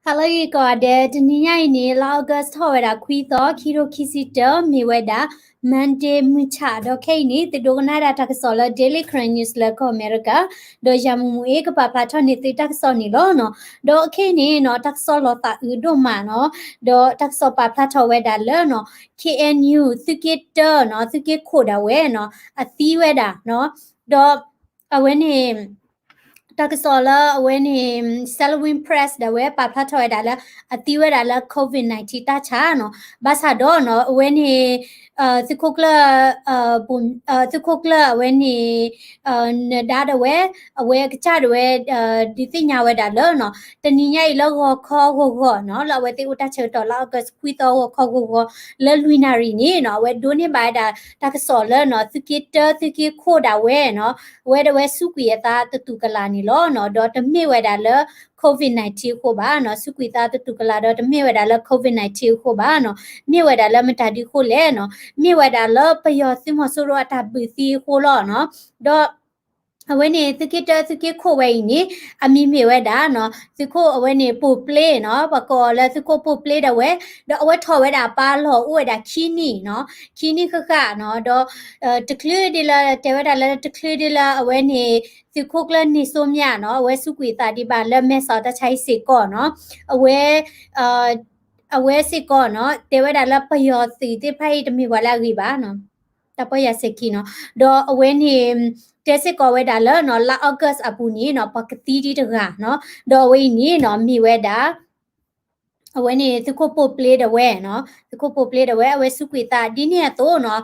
ဟါလၢအဂ့ၤကိးဂၤဒဲး, တနံၤညါအံၤန့ၣ် လါ August ထီၣ်ဝဲဒၣ်ခွံသီ ခံကထိခံဆံတၢ မ့ၢ်ဝဲဒၣ် Monday မုၢ်ဆၣ်, ဒီးခဲအံၤန့ၣ် သုဒိကနၣ်ဒၣ်တၢ်ကစီၣ်လၢ Daily Karen News လၢကီၢ်အမဲရကၤ, ဒီးယၤမူမူအ့ကပာ်ဖျါထီၣ်န့ၢ်သုတၢ်ကစီၣ်န့ၣ်လီၤနီၤ. ဒီးခဲအံၤန့ၣ်နီၤ တၢ်ကစီၣ်လီၤသးအုးဒိၣ်မးနီၤ, ဒီးတၢ်ကစီၣ်ပာ်ဖျါထီၣ်ဝဲဒၣ်လၢနီၤ KNU သုးက့တၢနီၤ, သုးက့ခိၣ်ဒၣ်ဝဲနီၤ အသံဝဲဒၣ်နီၤ, ဒီးအဝဲန့ၣ် တၢ်ကစီၣ်လၢအဝဲန့ၣ် Salween Press ဒၣ်ဝဲပာ်ဖျါထီၣ်ဝဲဒၣ်လၢ အသံဝဲဒၣ်လၢ COVID nineteen တၢ်ဆါနီၤ, ဘၣ်ဆၣ်ဒီးနီၤ အဝဲန့ၣ် သုးခိၣ်ကျၢၢ် သုးခိၣ်ကျၢၢ်အဝဲန့ၣ် နဒါဒၣ်ဝဲ အဝဲအကစၢ်ဒၣ်ဝဲ ဒုးသ့ၣ်ညါဝဲဒၣ်လၢနီၤ တနံၤညါအံၤလၢဂီၤခီဂီၤဂီၤနီၤ လၢအဝဲသ့ၣ်အိၣ်တၢ်ဆၢကတီၢ်လၢ August ခွံသီဂီၤခီဂီၤဂီၤ လၢလွံၢ်နၣ်ရံၣ်န့ၣ်နီၤ အဝဲဒိးန့ၢ်ဘၣ်ဝဲဒၣ်တၢ်ကစီၣ်လၢနီၤ သုးက့တၢ သုးက့ခိၣ်ဒၣ်ဝဲနီၤ အဝဲဒၣ်ဝဲစူးကွံာ်အသးတတူၢ်ကလာ်န့ၣ်လီၤနီၤ, ဒီးတမ့ၢ်ဝဲဒၣ်လၢ COVID nineteen အဃိဘၣ်နီၤ, စူးကွံာ်သးတတူၢ်ကလာ်ဒီးတမ့ၢ်ဝဲဒၣ်လၢ COVID nineteen အဃိဘၣ်နီၤ, မ့ၢ်ဝဲဒၣ်လၢမတၤဒ်အဃိလဲၣ်နီၤ, မ့ၢ်ဝဲဒၣ်လၢပယီၤသုးမီၤစိရိၤအတၢ်ဘုၣ်သံအဃိလီၤနီၤ, ဒီး အဝဲန့ၣ် သုးက့တၢ သုးက့ခိၣ်ဝဲအံၤန့ၣ် အမံၤမ့ၢ်ဝဲဒၣ်နီၤ သုးခိၣ်အဝဲန့ၣ် ပိၢ်ပျ့နီၤ, ပှၤကိးအီၤလၢသုးခိၣ်ပိၢ်ပျ့ဒၣ်ဝဲ, ဒီးအဝဲထီၣ်ဝဲဒၣ်ပၢ်လီၢ်အိၣ်ဝဲဒၣ်ခံနံၣ်နီၤ, ခံနံၣ်ဃၣ်ဃၣ်နီၤ, ဒီး တချုးဒ်လၢ တဲဝဲဒၣ်လၢတချုးဒ်လၢအဝဲန့ၣ် သုးခိၣ်ကျၢၢ်န့ၢ်စိမၠၣ်နီၤ, အဝဲစူးကွံာ်သးဒံးဘၣ်လၢမဲဆီးတၢ်ဆါဟံၣ်စ့ၢ်ကီးနီၤ, အဝဲ အဝဲစ့ၢ်ကီးနီၤ တဲဝဲဒၣ်လၢပယီၤသုးသ့ၣ်တဖၣ်အံၤတမ့ၢ်ပှၤလၢအဂ့ၤဘၣ်နီၤ, တၢ်ပီၢ်ယၤစဲၤခံနီၤ, ဒီးအဝဲန့ၣ် တဲစ့ၢ်ကီးဝဲဒၣ်လၢနီၤ လါ August အပူၤန့ၣ်နီၤ ပှၤကသံဒံးတဂၤနီၤ, ဒီးအဝဲအံၤန့ၣ်နီၤ မ့ၢ်ဝဲဒၣ် အဝဲန့ၣ်သုးခိၣ်ပိၢ်ပျ့ဒၣ်ဝဲနီၤ, သုးခိၣ်ပိၢ်ပျ့ဒၣ်ဝဲ အဝဲစူးကွံာ်သးဒ်န့ၣ်အသိးနီၤ,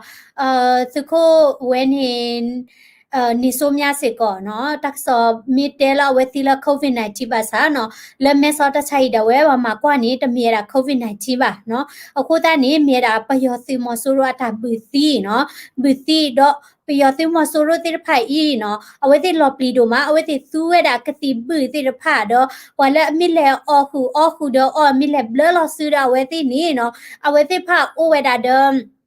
သုးခိၣ်ဝဲန့ၣ် န့ၢ်စိမၠၣ်စ့ၢ်ကီးနီၤ, တၢ်ကစီၣ်မ့ၢ်တဲလၢအဝဲသံလၢ COVID nineteen ဘၣ်ဆၣ်နီၤ, လၢမဲဆီးတၢ်ဆါဟံၣ်ဒၣ်ဝဲ ပှၤမၤကွၢ်န့ၣ် တမ့ၢ်ဝဲဒၣ် COVID nineteen ဘၣ်နီၤ, အဃိသတးန့ၣ် မ့ၢ်ဝဲဒၣ်ပယီၤသုးမီၤစိရိၤအတၢ်ဘုၣ်သံနီၤ, ဘုၣ်သံဒီး ပယီၤသုးမီၤစိရိၤသ့ၣ်တဖၣ်အံၤနီၤ အဝဲသ့ၣ်လီၤပျံၤဒိၣ်မး, အဝဲသ့ၣ်သူဝဲဒၣ်ကသံၣ်ဘုၣ်သ့ၣ်တဖၣ်ဒီး ပှၤလၢအမ့ၢ်လဲၤအီၣ်ဃုာ်အီဃုာ်ဒီးအီၣ် မ့ၢ်လဲၤဘျၢလီၤစုဒီးအဝဲသ့ၣ်န့ၣ်နီၤ, အဝဲသ့ၣ်တဖၣ်အိၣ်ဝဲဒၣ်ဒီး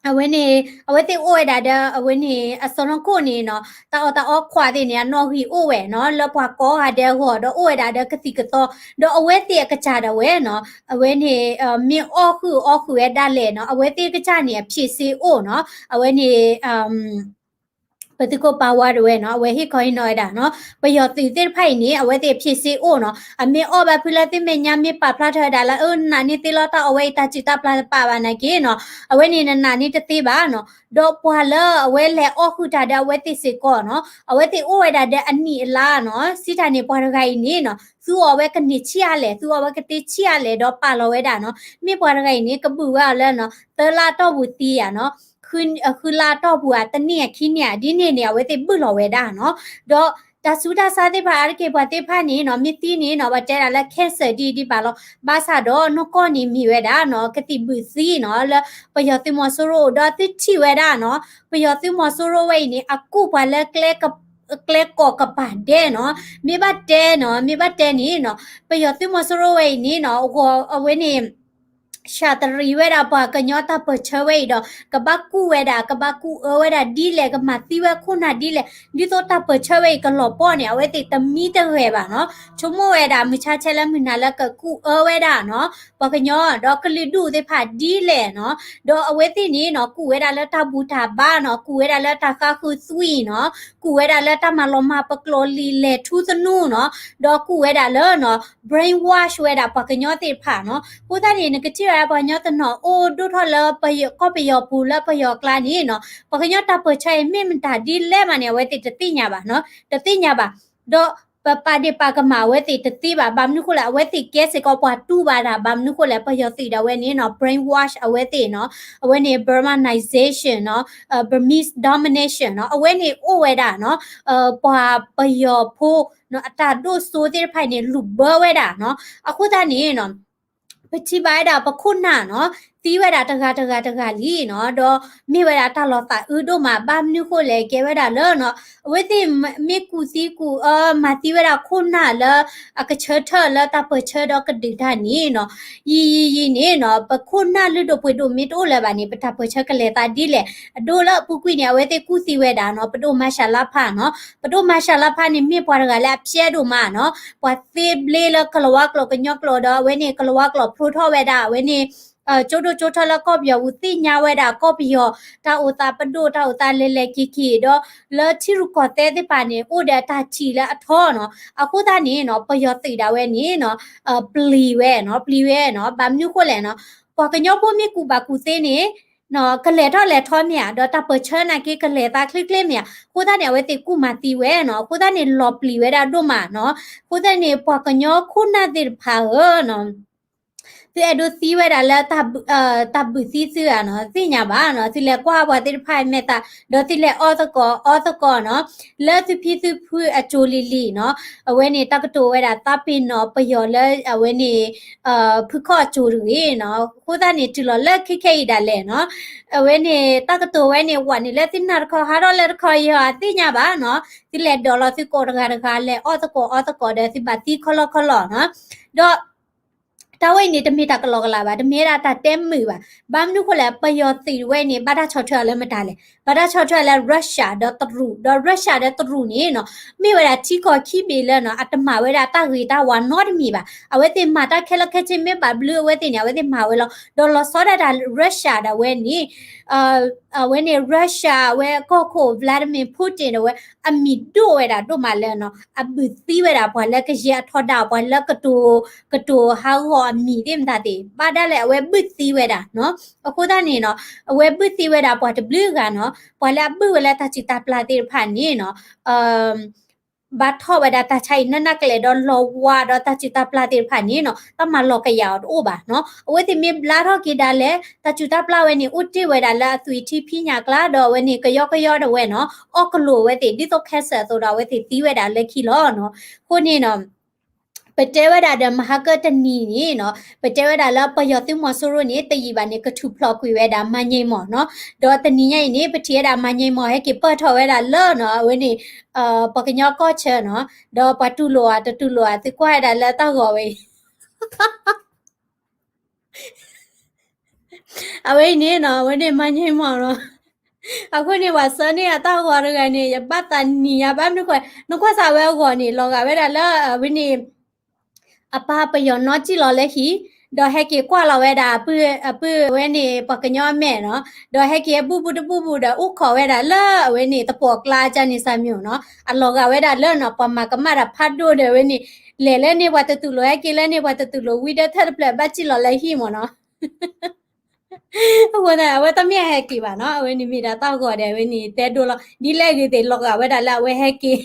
အဝဲန့ၣ် အဝဲသ့ၣ်အိၣ်ဝဲဒၣ်ဒီး အဝဲန့ၣ် အစီၢ်နီၤခိၣ်န့ၣ်နီၤ တၢ်အီၣ်တၢ်အီခွးသ့ၣ်န့ၣ် အနီၣ်ဂံၢ်အိၣ်ဝဲနီၤ လၢပှၤကိးဂၤဒဲးအဂီၢ် ဒီးအိၣ်ဝဲဒၣ်ဒီးကသံၣ်ကသီ ဒီးအဝဲသ့ၣ်အကစၢ်ဒၣ်ဝဲနီၤ အဝဲန့ၣ် မ့ၢ်အီၣ်ဃုာ်အီဃုာ်ဝဲဒၣ်လဲာ်နီၤ အဝဲသ့ၣ်အကစၢ်န့ၣ် အဖြေဆေးအိၣ်နီၤ အဝဲန့ၣ် ပသုးခိၣ်ပၤဝါဒၣ်ဝဲနီၤ အဝဲဟ့ၣ်ခီဟ့ၣ်နီၤဝဲဒၣ်နီၤ ပယီၤသုးသ့ၣ်တဖၣ်အံၤန့ၣ် အဝဲသ့ၣ်ဖြေဆေးအိၣ်နီၤ အမ့ၢ်အီၣ်ဘၣ်ဖုလၢသ့ၣ်မဲာ်ညါ မ့ၢ်ပာ်ဖျါထီၣ်ဝဲဒၣ်လၢ အၢ နနာ်န့ၢ်သ့လီၤတၢ်အီၣ်ဝဲအံၤ တၢ်စုၣ်တၢ်ပျၢ်တပာ်ဘၣ်နာ်က့နီၤ အဝဲန့ၣ်နနာ်န့ၢ်တသ့ဘၣ်နီၤ ဒီးပှၤလၢအဝဲလဲၤအီၣ်ဃုာ်တၢ်ဒီးအဝဲသ့ၣ်စ့ၢ်ကီးနီၤ အဝဲသ့ၣ်အိၣ်ဝဲဒၣ်ဒီးအနံၣ်အလါနီၤ စံးတၢ်န့ၣ် ပှၤတဂၤအံၤန့ၣ်နီၤ သူအီၣ်ဝဲကန့ၢ်ဆံးအါလဲၣ် သူအီၣ်ဝဲကသ့ဆံးအါလဲၣ် ဒီးပာ်လီၤဝဲဒၣ်နီၤ မ့ၢ်ပှၤတဂၤအံၤန့ၣ် ကဘုၣ်ဝဲအီၤလၢနီၤ သၢလါတီၢ်ပူၤသံဧါနီၤ ဃုလါတီၢ်ပူၤဧါ တနံၣ်ဧါခံနံၣ်ဧါ ဒ်န့ၣ်န့ၣ် အဝဲသ့ၣ်ဘုၣ်လီၤဝဲဒၣ်နီၤ ဒီးတၢ်ဆူးတၢ်ဆါသ့ၣ်တဖၣ်အါတက့ၢ် ပှၤသ့ၣ်တဖၣ်န့ၣ်နီၤ မ့ၢ်သံန့ၣ်နီၤ ပှၤတဲဒၣ်လၢ cancer ဒ်ဒ်ဘၣ်လီၤ ဘၣ်ဆၣ်ဒီးနီၢ်ကီၢ်န့ၣ်မ့ၢ်ဝဲဒၣ်နီၤ ကသံၣ်ဘုၣ်သံနီၤ လၢပယီၤသုးမီၤစိရိၤအိၣ်ဒီးသုထံၣ်ဝဲဒၣ်နီၤ ပယီၤသုးမီၤစိရိၤဝဲအံၤန့ၣ် အကူၣ်ပှၤလၢ ကျဲကိးကပၤဒဲးနီၤ မ့ၢ်ဘၣ်တဲနီၤ မ့ၢ်ဘၣ်တဲန့ၣ်နီၤ ပယီၤသုးမီၤစိရိၤဝဲအံၤန့ၣ်နီၤ အဝဲန့ၣ် ဆၣ်တရံးဝဲဒၣ်ပှၤကညီတၢ်ပၢၢ်ဆၢဝဲအံၤဒီး ကဘၣ်ကူၣ်ဝဲဒၣ် ကဘၣ်ကူၣ်အၢဝဲဒၣ်ဒ်လဲၣ် ကမၤသံဝဲခိၣ်နၢ်ဒ်လဲၣ် ဒ်သိးတၢ်ပၢၢ်ဆၢဝဲအံၤကလီၤပှီၢ်န့ၣ် အဝဲသ့ၣ်တမံတဂဲၤဘၣ်နီၤ ဆိကမိၣ်ဝဲဒၣ်မုၢ်ဆါဆဲလၢမုၢ်နၤလၢကကူၣ်အၢဝဲဒၣ်နီၤ ပှၤကညီဒီးကလုာ်ဒူၣ်သ့ၣ်တဖၣ်ဒ်လဲၣ်နီၤ ဒီးအဝဲသ့ၣ်န့ၣ်နီၤ ကူၣ်ဝဲဒၣ်လၢတၢ်ဘူၣ်တၢ်ဘါနီၤ ကူၣ်ဝဲဒၣ်လၢတၢ်ဃါဃုာ်သွံၣ်နီၤ ကူၣ်ဝဲဒၣ်လၢတၢ်မၤလီၤမၢ်ပကျိာ်လံာ်လဲၢ်ထူသနူနီၤ ဒီးကူၣ်ဝဲဒၣ်လၢနီၤ brainwash ဝဲဒၣ်ပှၤကညီသ့ၣ်တဖၣ်နီၤ အဃိသတးန့ၣ် နကထံၣ်ဝဲဒၣ်ပှၤကညီတနီၤအိၣ်ဒိၣ်ထီၣ်လၢကီၢ်ပယီၤပူၤလၢပယီၤကျါန့ၣ်နီၤ ပှၤကညီတၢ်ပၢၢ်ဆၢအံၤမ့ၢ်မတၤဒ်လဲၣ်မးန့ၣ် အဝဲသ့ၣ်တသ့ၣ်ညါဘၣ်နီၤ တသ့ၣ်ညါဘၣ် ဒီးပပာ်ဒ့ၣ်ပာ်ကမၣ်အဝဲသ့ၣ်တသ့ဘၣ် ဘၣ်မနုၤဃိလဲၣ် အဝဲသ့ၣ်ကဲစ့ၢ်ကီးပှၤတူၢ်ဘၣ်တၢ် ဘၣ်မနုၤဃိလဲၣ် ပယီၤသုးဒၣ်ဝဲန့ၣ်နီၤ brainwash အဝဲသ့ၣ်နီၤ အဝဲန့ၣ် Burmanization နီၤ Burmese domination နီၤ အဝဲန့ၣ်အိၣ်ဝဲဒၣ်နီၤ ပှၤပယီၤဖိ အတၢ်ဒိၣ်စိသ့ၣ်တဖၣ်အံၤန့ၣ် လူၤဘၢဝဲဒၣ်နီၤ အဃိသတးန့ၣ်နီၤ ပထံၣ်ဘၣ်ဝဲဒၣ်ပခိၣ်နၢ်နီၤ သံဝဲဒၣ်တဂၤတဂၤတဂၤလံနီၤ, ဒီးမ့ၢ်ဝဲဒၣ်တၢ်လီၤသးအုးဒိၣ်မး, ဘၣ်မနုၤဃိလဲၣ် ကဲဝဲဒၣ်လၢနီၤ, အဝဲသ့ၣ်မ့ၢ်ကူၣ်သံကူၣ်အၢ မၤသံဝဲဒၣ်ခိၣ်နၢ်လၢအကဆၢထၢၣ်လၢတၢ်ပၢၢ်ဆၢဒီးကဒုးတၢ်န့ၣ်နီၤ, ယံာ်ယံာ်ယံာ်န့ၣ်နီၤ, ပခိၣ်နၢ်လုၢ်ဒိၣ်ပှ့ၤဒိၣ်မ့ၢ်တအိၣ်လၢၤဘၣ်န့ၣ် ပတၢ်ပၢၢ်ဆၢကလဲၤသးဒ်လဲၣ်. အဒိလၢအပူၤကွံာ်န့ၣ် အဝဲသ့ၣ်ကူၣ်သံဝဲဒၣ်နီၤ, ပဒိၣ်မၤရှးလါဖးနီၤ, ပဒိၣ်မၤရှးလါဖးန့ၣ် မ့ၢ်ပှၤတဂၤလၢအဖျဲးဒိၣ်မးနီၤ, ပှၤသ့ဘျ့လၢကလၤဝါကျိာ်ကညီကျိာ်ဒီး အဝဲန့ၣ် ကလၤဝါကျိာ်ဖျိထီၣ်ဝဲဒၣ် အဝဲန့ၣ် ကၠိဒိၣ်ကၠိထၢလၢကီၢ်ပယီၤပူၤ သ့ၣ်ညါဝဲဒၣ်ကီၢ်ပယီၤ တၢ်အိၣ်သးပဒိၣ် တၢ်အိၣ်သးလဲၤလဲၤက့ၤက့ၤ ဒီးလၢထံရူၢ်ကီၢ်သဲးသ့ၣ်တဖၣ်န့ၣ် အိၣ်ဒီးအတၢ်ထံၣ်လၢအထီနီၤ, အဃိသတးန့ၣ်နီၤ ပယီၤသုးဒၣ်ဝဲန့ၣ်နီၤ ပျံၤဝဲနီၤ, ပျံၤဝဲနီၤ, ဘၣ်မနုၤဃိလဲၣ်နီၤ, ပှၤကညီဖိမ့ၢ်ကူၣ်ဘၣ်ကူၣ်သ့န့ၣ် ကလဲၤထီၣ်လဲၤထီမ့ၢ်ဧါ, ဒီးတၢ်ပၢၢ်ဆၢနာ်က့ကလဲၤသးချ့ချ့မ့ၢ်ဧါ, အဃိသတးန့ၣ် အဝဲသ့ၣ်ကူၣ်မၤသံဝဲနီၤ, အဃိသတးန့ၣ် လီၤပျံၤဝဲဒၣ်ဒိၣ်မးနီၤ, အဃိသတးန့ၣ် ပှၤကညီခိၣ်နၢ်သ့ၣ်တဖၣ်ဧၢနီၤ သုအဲၣ်ဒိးသံဝဲဒၣ်လၢ တၢ်ဘုၣ်သံသုဧါနီၤ, သ့ၣ်ညါဘၣ်နီၤ, သုလဲၤကွၢ်ပှၤသ့ၣ်တဖၣ်အမဲာ်သး ဒီးသုလဲၤအီၣ်သကိးအီသကိးနီၤ, လၢသုဖံသုဖုအစိၤလံၤလံၤနီၤ, အဝဲန့ၣ်တၢ်ကတိၤဝဲဒၣ်သးပ့ၤနီၣ်ပယီၤလၢအဝဲန့ၣ် ဖုခီၣ်အစိၤတဂ့ၤနီၤ, အဃိသတးန့ၣ် တုၤလီၤလၢခဲခဲအံၤဒၣ်လဲာ်နီၤ, အဝဲန့ၣ်တၢ်ကတိၤဝဲန့ၣ် ဝးနုာ်လၢသုနၢ်တခီ ဟးထီၣ်လၢတခီ ယသ့ၣ်ညါဘၣ်နီၤ, သုလဲၤဒိးလီၤသုကိးတဂၤတဂၤ လဲၤအီၣ်သကိးအီသကိးဒီး သုဘၣ်သံခီလီခီလီနီၤ, ဒီး တၢ်ဝဲအံၤန့ၣ် တမ့ၢ်တၢ်ကလီကလီဘၣ်, တမ့ၢ်ဝဲဒၣ်တၢ်တဲမုာ်ဘၣ်. ဘၣ်မနုၤဃိလဲၣ်, ပယီၤသုးဝဲန့ၣ် ဘၣ်တၢ်ဆီၣ်ထွဲအီၤလၢမတၤလဲၣ်, ဘၣ်တၢ်ဆီၣ်ထွဲအီၤလၢ Russia ဒီးတရူး, ဒီး Russia ဒီးတရူးန့ၣ်နီၤ, မ့ၢ်ဝဲဒၣ်ထံကီၢ်ခံဘ့ၣ်လၢနီၤ အတမၤဝဲဒၣ်တၢ်ဂ့ၤတၢ်ဝါနီတမံၤဘၣ်. အဝဲသ့ၣ်မၤတၢ်ခဲလၢာ်ခဲဆ့ မ့ၢ်ဘၣ်ဘျုးအဝဲသ့ၣ်န့ၣ် အဝဲသ့ၣ်မၤဝဲလီၤ. ဒီးလီၤဆီဒၣ်တၢ် Russia ဒၣ်ဝဲန့ၣ် အဝဲန့ၣ် Russia အဝဲကီၢ်ခိၣ် Vladimir Putin ဒၣ်ဝဲ အမံၤဒိၣ်ဝဲဒၣ်ဒိၣ်မးလၢနီၤ, အဘုၣ်သံဝဲဒၣ်ပှၤလၢကယဲၢ်အထီဒါ ပှၤလၢကတိၤ ကတိၤဟးဂီၤအမံၤသ့ၣ်မတၤသ့ၣ် ဘၣ်ဒၣ်လဲာ် အဝဲဘုၣ်သံဝဲဒၣ်နီၤ. အဃိသတးန့ၣ်နီၤ အဝဲဘုၣ်သံဝဲဒၣ်ပှၤတဘျုးဂၤနီၤ, ပှၤလၢအဘုၣ်ဝဲလၢတၢ်စုၣ်တၢ်ပျၢ်သ့ၣ်တဖၣ်န့ၣ်နီၤ ဘၣ်ထီၣ်ဝဲဒၣ်တၢ်ဆါအံၤနးနးကလဲာ် ဒီးလီၤဝါဒီးတၢ်စုၣ်တၢ်ပျၢ်သ့ၣ်တဖၣ်န့ၣ်နီၤ တၢ်မၤလီၤကယၤအီၤတအိၣ်ဘၣ်နီၤ. အဝဲသ့ၣ်မ့ၢ်ဘျါထီၣ်က့ၤဒၣ်လဲာ် တၢ်စုၣ်တၢ်ပျၢ်ဝဲန့ၣ် အိၣ်တ့ၢ်ဝဲဒၣ်လၢအသွံၣ်ထံဖံညၣ်ကျါ ဒီးအဝဲန့ၣ်ကယီကယီဒၣ်ဝဲနီၤ အီၣ်ကလိာ်ဝဲသ့ၣ် ဒ်သိး cancer အသိးဒီး အဝဲသ့ၣ်သံဝဲဒၣ်လၢခံလီၤနီၤ. အဃိန့ၣ်နီၤ ပတဲဝဲဒၣ်ဒီးမဟါကတနံၤန့ၣ်နီၤ ပတဲဝဲဒၣ်လၢပယီၤသုးမီၤစိရိၤန့ၣ် တယံာ်ဘၣ်န့ၣ် ကထုးဖျိးကွံာ်ဝဲဒၣ် မၤညံမီၢ်နီၤ. ဒီးတနံၤညါအံၤန့ၣ် ပထံၣ်ဝဲဒၣ် မၤညံမီၢ် ဟဲက့ၤပၢၢ်ထီၣ်ဝဲဒၣ်လၢနီၤ အဝဲန့ၣ် ပှၤကညီကီၢ်ဆၢနီၤ. ဒီးပှၤတူၢ်လိာ်ဧါ တတူၢ်လိာ်ဧါ သုကွၢ်ဝဲဒၣ်လၢတၢ်ဂီၤဝဲအံၤ အဝဲအံၤန့ၣ်နီၤ အဝဲန့ၣ် မၤညံမီၢ်နီၤ. အဃိန့ၣ် ပှၤဆၢန့ၢ်အတၢ်ဂီၤတဂၤန့ၣ် ယဘၣ်သးနံၤယၤ ဘၣ်မနုၤဃိ နကွၢ်စးဝဲအဂီၤန့ၣ် လီၤဂာ်ဝဲဒၣ်လၢ အဝဲန့ၣ် အပၢ်ပယီၤနီၢ်စံၣ်လီၤလၢဟံၣ်, ဒီးဟဲက့ၤကွၢ်လီၤဝဲဒၣ် အပုၢ်ဝဲန့ၣ် ပှၤကညီအမဲာ်နီၤ, ဒီးဟဲက့ၤအဘူၣ်ဘူၣ်တဘူၣ်ဘူၣ်ဒီး အိၣ်ခိးဝဲဒၣ်လၢအဝဲန့ၣ် သပှၢ်ကျါ ကၢ်န့ၣ်စၢ်မံၤနီၤ, အလီၤဂာ်ဝဲဒၣ်လၢနီၤ ပှၤမၤကမၣ်တၢ်ဖးဒိၣ်ဒီး အဝဲန့ၣ် လဲၤလၢန့ၣ်ပှၤတတူၢ်လိာ် ဟဲက့ၤလၢန့ၣ်ပှၤတတူၢ်လိာ် ဝံၤဒီးထၢၣ်တဖျၢၣ်ဘၣ်စံၣ်လီၤလၢဟံၣ်မ့ၢ်နီၤ. အဃိသတး အဝဲတမ့ၢ်ဟဲက့ၤဘၣ်နီၤ, အဝဲန့ၣ်မ့ၢ်ဒၣ်တၢ်ဂီၤဒီး အဝဲန့ၣ်တဲဒိလီၤ ဒ်လဲၣ်ဂ့ၤသ့ၣ် လီၤဂာ်ဝဲဒၣ်လၢအဝဲဟဲက့ၤ,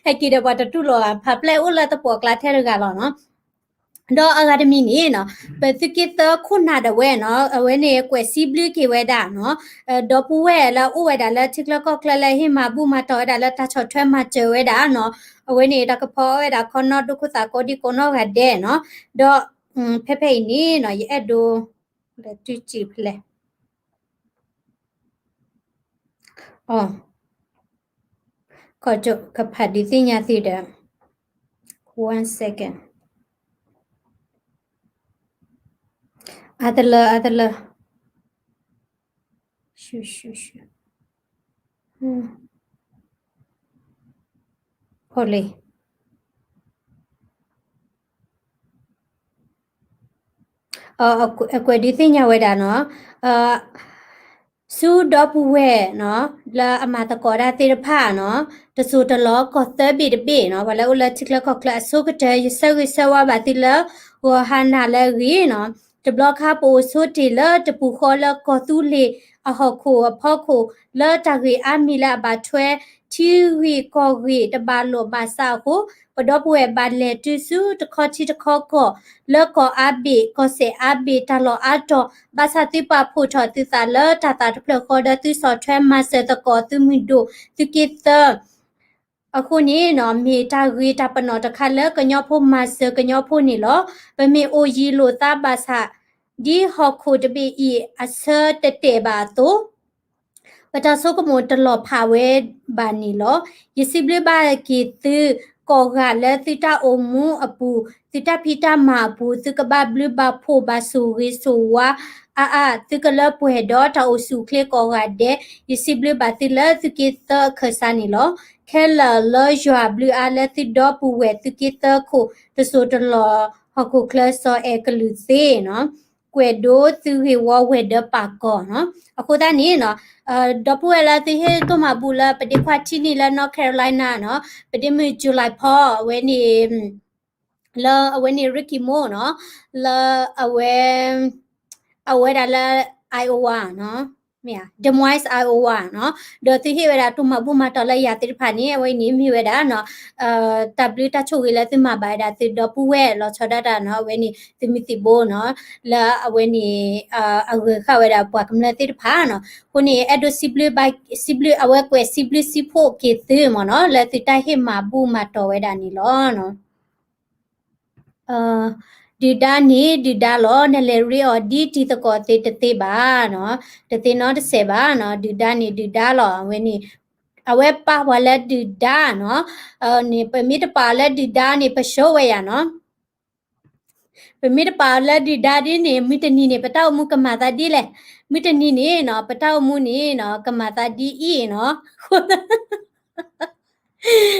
ဟဲက့ၤဒီးပှၤတတူၢ်လိာ်ဘၣ် ဖးဖျဲၣ်အိၣ်လၢသပှၢ်ကျါထဲတဂၤလီၤနီၤ. ဒီးအဂၤတမံၤန့ၣ်နီၤ ပသုးက့သၢခိၣ်နၢ်ဒၣ်ဝဲနီၤ အဝဲန့ၣ်ကွဲးစံးဘျုးက့ၤဝဲဒၣ်နီၤ, ဒီပုၢ်ဝဲၢ်လၢအအိၣ်ဝဲဒၣ်လၢထံချၢကီၢ်ချၢလၢဟ့ၣ်မၤဘူၣ်မၤတီၢ်ဝဲဒၣ်လၢတၢ်ဆီၣ်ထွဲမၤစၢၤဝဲဒၣ်နီၤ, အဝဲန့ၣ်တၢ်ကဖီဝဲဒၣ်ခီနီၣ်ဒိခိၣ်သးကိးဒံကိးနီၢ်ဂၤဒဲးနီၤ, ဒီး ဖဲဖဲအံၤန့ၣ်နီၤ ယအဲၣ်ဒိး လဲၤတုစံးဖဲလဲၣ် အ ကဖးဒုးသ့ၣ်ညါသုဒီး one second အါတလၢ အါတလၢ ရှု ရှု ရှု ဖီလ့ အကွဲးဒုးသ့ၣ်ညါဝဲဒၣ်နီၤ, ဆူဒီပုၢ်ဝဲၢ်နီၤ လၢအမၤသကိးတၢ်သ့ၣ်တဖၣ်နီၤ, တစိၢ်တလီၤကီၢ်သၢဘ့ၣ်တဘ့ၣ်နီၤ, ပှၤလၢအိၣ်လၢထံချၢကီၢ်ချၢအဆိကတၢၢ် ယဆၢဂ့ၤဆၢဝါဘၣ်သုလၢ ဂီၤဟါနၤလၢအဂ့ၤနီၤ, တဘျီခါ ပအိၣ်ဆိတ့ၢ်လၢတပူၤဃီလၢကီၢ်သူလ့ၤအဟီၣ်ခိၣ်အဖီခိၣ် လၢတၢ်ဂ့ၢ်အါမံၤလၢအဘၣ်ထွဲ ထံဂ့ၢ်ကီၢ်ဂ့ၢ်တဘၣ်လိာ်ဘၣ်စးအဃိ, ပဒီပုၢ်ဝဲၢ်ဘၣ်လဲၤတုၤဆူတခီထံတခီကီၢ် လၢကီၢ်အါဘ့ၣ် ကီၢ်စဲၣ်အါဘ့ၣ် တၢ်လီၢ်အါတီၢ်, ဘၣ်ဆၣ်သုပာ်ဖှိၣ်ထီၣ်သုသးလၢတၢ်သးတဖျၢၣ်ဃီ ဒီးသုဆီၣ်ထွဲမၤစၢၤသကိးသုးမုၢ်ဒိၣ် သုးက့သၢ အဃိန့ၣ်နီၤ မ့ၢ်တၢ်ဂ့ၤတၢ်ပနီၣ်တခါလၢကညီဖိမၤစၢၤကညီဖိန့ၣ်လီၤ. ပမ့ၢ်အိၣ်ယံၤလိာ်သးဘၣ်ဆၣ် ဒ်ဟီၣ်ခိၣ်တဘ့ၣ်အံၤအဆၢတတဲာ်ဘၣ်အသိး ပတၢ်ဆိကမိၣ်တလီၤဖးဝဲဘၣ်န့ၣ်လီၤ. ယစံးဘျုးဘၣ်က့ၤသု ကိးဂၤလၢသုတၢ်အိၣ်မူအပူၤ, သုတၢ်ဖံးတၢ်မၤအပူၤ, သုကဘၣ်ဘျုးဘၣ်ဖှိၣ်ဘၣ်ဆိၣ်ဂ့ၤဆိၣ်ဝါအါအါ, သုကလၢပှဲၤဒီးတၢ်အိၣ်ဆူၣ်အိၣ်ချ့ကိးဂၤဒဲး, ယစံးဘျုးဘၣ်သုလၢသုက့သၢအခၢၣ်စးန့ၣ်လီၤ. ခဲလၢာ်လၢယွၤဘျုးအါလၢသုဒီပုၢ်ဝဲၢ်သုက့သၢခိၣ်တစိၢ်တလီၢ် ဟီၣ်ခိၣ်ချၢစီၤအဲၣ်ကလုၢ်သ့နီၤ ကွဲးဒိသုဂ့ၢ်ဝီဝဲၤဒၢးပာ်ကီၤနီၤ. အဃိသတးန့ၣ်နီၤ ဒီပုၢ်ဝဲၢ်လၢသုဟ့ၣ်ဒိၣ်မးဘူၣ်လၢပဒ့ခွါထံန့ၣ်လၢ North Carolina နီၤ, ပဒ့မုၣ် July Paul အဝဲန့ၣ် လၢအဝဲန့ၣ် Ricky Mo နီၤ, လၢအဝဲ အဝဲဒၣ်လၢ Iowa နီၤ, မ့ၢ်ဧါ Des Moines Iowa နီၤ, ဒီးသုဟ့ၣ်ဝဲဒၣ်ဒိၣ်မးဘူၣ်မးတီၤလၢယၤသ့ၣ်တဖၣ်န့ၣ် အဝဲန့ၣ်မ့ၢ်ဝဲဒၣ်နီၤ တၢ်ဘျုးတၢ်ဆိၣ်ဂ့ၤလၢသုမၤဘၣ်ဝဲဒၣ်သုဒီပုၢ်ဝဲၢ်လီၤဆီဒၣ်တၢ်နီၤ, အဝဲန့ၣ်သုမုၢ်သံၣ်ဘိနီၤ, လၢအဝဲန့ၣ် အဂုၤဃာ်ဝဲဒၣ်ပှၤကမျၢၢ်သ့ၣ်တဖၣ်နီၤ, အဃိန့ၣ် အဲၣ်ဒိးစံးဘျုးဘၣ် စံးဘျုး အဝဲကွဲးစံးဘျုးစံးဖှိၣ်က့ၤသုမ့ၢ်နီၤ လၢသုတၢ်ဟ့ၣ်မၤဘူၣ်မၤတီၤဝဲဒၣ်န့ၣ်လီၤ. ဒုၣ်ဒါန့ၣ်ဒုၣ်ဒါလီၤ, နလဲၤရ့အီၤဒ်တံၤသကိးသ့တသ့ဘၣ်နီၤ, တသ့နီတစဲးဘၣ်နီၤ, ဒုၣ်ဒါန့ၣ်ဒုၣ်ဒါလီၤ, အဝဲန့ၣ် အဝဲပာ်ပှၤလၢဒုၣ်ဒါနီၤ, န့ၣ် ပမ့ၢ်တပာ်အီၤလၢဒုၣ်ဒါန့ၣ် ပဆှၢဝဲယၤနီၤ, ပမ့ၢ်တပာ်အီၤလၢဒုၣ်ဒါဒ်န့ၣ် မုၢ်တနံၤန့ၣ် ပတၢ်အိၣ်မူကမၤသးဒ်လဲၣ်, မုၢ်တနံၤန့ၣ်နီၤ ပတၢ်အိၣ်မူန့ၣ်နီၤ ကမၤသးဒ်အံၤနီၤ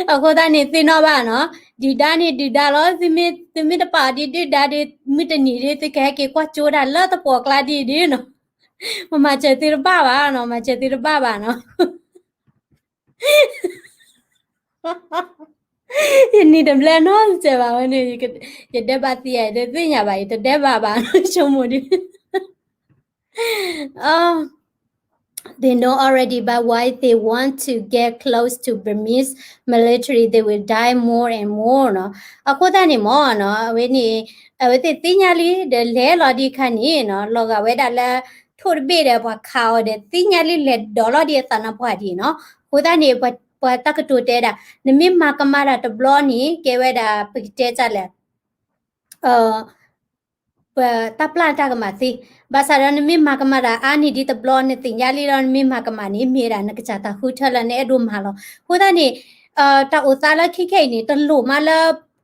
အဃိသတးန့ၣ် သ့ၣ်နီၣ်ဘၣ်နီၤ, ဒုၣ်ဒါန့ၣ်ဒုၣ်ဒါလီၤ, သုမ့ၢ်တပာ်ဒ်ဒုၣ်ဒါဒီး မုၢ်တနံၤဒီး သုကဟဲက့ၤကွၢ်ကၠိဒၣ်လၢသပှၢ်ကျါဒ်ဒ်နီၤ, မၤစၢၤသုတဘၣ်ဘၣ်နီၤ, မၤစၢၤသုတဘၣ်ဘၣ်နီၤ. ယနံၤတဘျဲနီတစဲးဘၣ်ဝဲန့ၣ်, ယဒဲးဘးသံယၤ ယတသ့ၣ်ညါဘၣ်, ယတဒဲးဘးဘၣ်နီၤ, ဆိကမိၣ်ဒ် They know already, but why they want to get close to Burmese military, they will die more and more နီၤ. အဃိသတးန့ၣ်မ့ၢ်နီၤ အဝဲန့ၣ် အဝဲသ့ၣ်သ့ၣ်ညါလံ ဒီးလဲၤလီၤဒံးခါန့ၣ်နီၤ လီၤဂာ်ဝဲဒၣ်လၢ ထိၣ်တဘ့ၣ်ဒီးပှၤခးအီၤဒီး သ့ၣ်ညါလံလဲၤဒိးလီၤဒံးအသးနီၤပှၢ်ဒံးနီၤ. အဃိသတးန့ၣ် ပှၤတၢ်ကတိၤတဲဒၣ် နမ့ၢ်မၤကမၣ်တၢ်တဘျီန့ၣ် ကဲဝဲဒၣ် ပကတဲတၢ်လဲၣ် ပတၢ်ပျၢ်တၢ်ကမၣ်သ့, ဘၣ်ဆၣ်ဒီးနမ့ၢ်မၤကမၣ်တၢ်အါန့ၢ်ဒ်တဘျီ နသ့ၣ်ညါလံဒီး နမ့ၢ်မၤကမၣ်န့ၣ် မ့ၢ်ဒၣ်နကစၢ်တၢ်ဃုထၢလၢနအဲၣ်ဒိးမၤလီၤ. အဃိသတးန့ၣ် တၢ်အိၣ်သးလၢခံခဲအံၤန့ၣ် တလိၣ်မးလၢ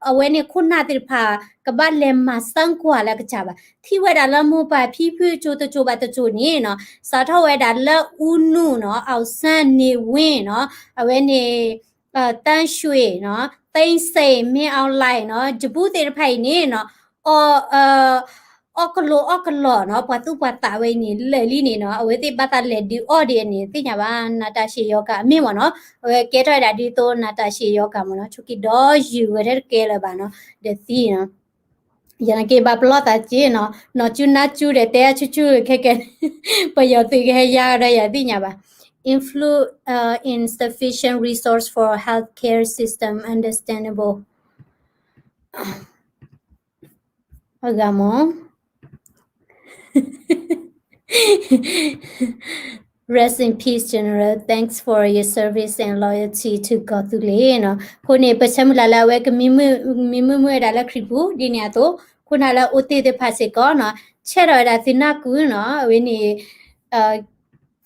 အဝဲန့ၣ်ခိၣ်နၢ်သ့ၣ်တဖၣ် ကဘၣ်လဲၤမၤစၢၤကွၢ်လၢအကစၢ်ဘၣ်. ထံၣ်ဝဲဒၣ်လၢမိၢ်ပၢ်ဖံဖုအစိၤတစိၤဘၣ်တစိၤန့ၣ်နီၤ စးထီၣ်ဝဲဒၣ်လၢအူနုနီၤ အောင်ဆန်းနေဝင်းနီၤ အဝဲန့ၣ် သန်းရွှေနီၤ သိန်းစိန် မင်းအောင်လှိုင်နီၤ ယဘူၣ်သ့ၣ်တဖၣ်အံၤန့ၣ်နီၤ အီၣ်ကလိာ်အီၣ်ကလီၢ်နီၤ ပှၤသူၣ်ပှၤသးဝဲအံၤန့ၣ် လၢာ်လံန့ၣ်နီၤ အဝဲသ့ၣ်ဘၣ်သးလဲၤဒုးအီၣ်ဒံးန့ၣ် သ့ၣ်ညါဘၣ် နၤတၢ်ရှ့ယီၤကၤအမ့ၢ်မ့ၢ်နီၤ အဝဲကဲထီၣ်ဝဲဒၣ်ဒ်သိး နၤတၢ်ရှ့ယီၤကၤမ့ၢ်နီၤ ဆိးက့ဒီးယုၢ်ဝဲတကဲလၢၤဘၣ်နီၤ ဒီးသံနီၤ ယနာ်က့ဘၣ်ပလီၢ်သးက့နီၤ နီၢ်ကၠူနါကၠူဒီးတဲဆူၣ်ဆူၣ်ခဲကဲ ပယီၤသုးကဟဲယါဒီးယၤသ့ၣ်ညါဘၣ် influ uh, insufficient resource for healthcare system understandable အဂၤမ့ၢ် Rest in peace, General. Thanks for your service and loyalty to ကီၢ်သူလ့ၤနီၤ. အဃိန့ၣ် ပဆၢမုၢ်လၢ်လၢအဝဲကမံမုာ်မုာ်ဝဲဒၣ်လၢခရံာ်ပူၤ ဒ်န့ၣ်အသိး ခိၣ်နၢ်လၢအအိၣ်သ့ၣ်တဖၣ်စ့ၢ်ကီးနီၤ ဆဲးထီၣ်ဝဲဒၣ်သုနၢ်ကုနီၤ အဝဲန့ၣ်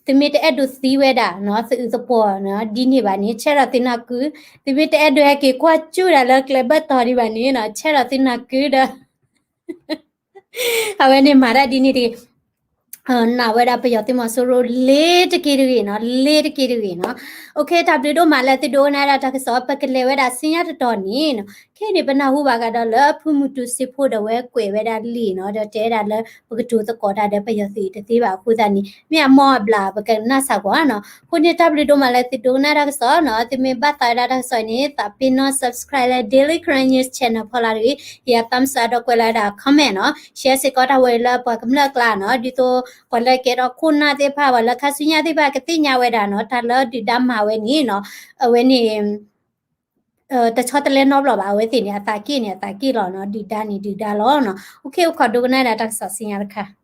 သုမ့ၢ်တအဲၣ်ဒိးသံဝဲဒၣ်နီၤ သုးအုးသပှီၤနီၤ ဒ်န့ၣ်ဘၣ်န့ၣ် ဆဲးထီၣ်သုနၢ်ကု သုမ့ၢ်တအဲၣ်ဒိးဟဲက့ၤကွၢ်ကၠူဒၣ်လၢကျဲဘၢၣ်တီၤဒံးဘၣ်န့ၣ်နီၤ ဆဲးထီၣ်သုနၢ်ကုဒီး အဝဲန့ၣ်မၤတၢ်ဒ်န့ၣ်တဂ့ၤ နာ်ဝဲဒၣ်ပယီၤသုးမီၤစိရိၤလ့ၤတက့ၤတဂ့ၤနီၤ လ့ၤတက့ၤတဂ့ၤနီၤ. အိၣ်ခ့ တၢ်ဘျုးဒိၣ်မးလၢသုဒိကနၣ်ဒၣ်တၢ်ကစီၣ် ပကလဲၤဝဲဒၣ်ဆူညါတတီၤန့ၣ်နီၤ ခဲအံၤန့ၣ် ပနၢ်ဟူဘၣ်ဃးဒီးလၢဖုမုၢ်တူစ့ဖိဒီးဝဲကွဲးဝဲဒၣ်လံာ်နီၤ ဒီးတဲဝဲဒၣ်လၢပကတိၤသကိးတၢ်ဒီးပယီၤသုးတသ့ဘၣ်အဃိသတးန့ၣ် မ့ၢ်အမ့ၢ်အဘျၣ်ပကနၣ်စၢ်ကွၢ်နီၤ. အဃိန့ၣ် တၢ်ဘျုးဒိၣ်မးလၢသုဒိကနၣ်တၢ်ကစီၣ်နီၤ သုမ့ၢ်ဘၣ်သးဝဲဒၣ်တၢ်ကစီၣ်အံၤန့ၣ် သးပ့ၤနီၣ် subscribe လၢ Daily Karen News Channel ဖီလာ်တဂ့ၤ ဟ့ၣ်ယၤ thumbs up ဒီးကွဲးလီၤဝဲဒၣ် comment နီၤ share စ့ၢ်ကီးတၢ်ဝဲလၢပှၤကမျၢၢ်အကျါနီၤ ဒ်သိးပှၤလၢကဲထီၣ်ခိၣ်နၢ်သ့ၣ်တဖၣ် ပှၤလၢခါဆူညါသ့ၣ်တဖၣ် ကသ့ၣ်ညါဝဲဒၣ်နီၤ တၢ်လၢဒုၣ်ဒါမၤဝဲန့ၣ်နီၤ အဝဲန့ၣ် တဆီတလဲနီတဘျီဘၣ် အဝဲသ့ၣ်န့ၣ် အသးက့ၣ်န့ၣ် အသးက့ၣ်လီၤနီၤ ဒုၣ်ဒါန့ၣ်ဒုၣ်ဒါလီၤနီၤ. အိၣ်ခ့ အိၣ်ခိးဒိကနၣ်ဒၣ်တၢ်ကစီၣ်ဆူညါတခါ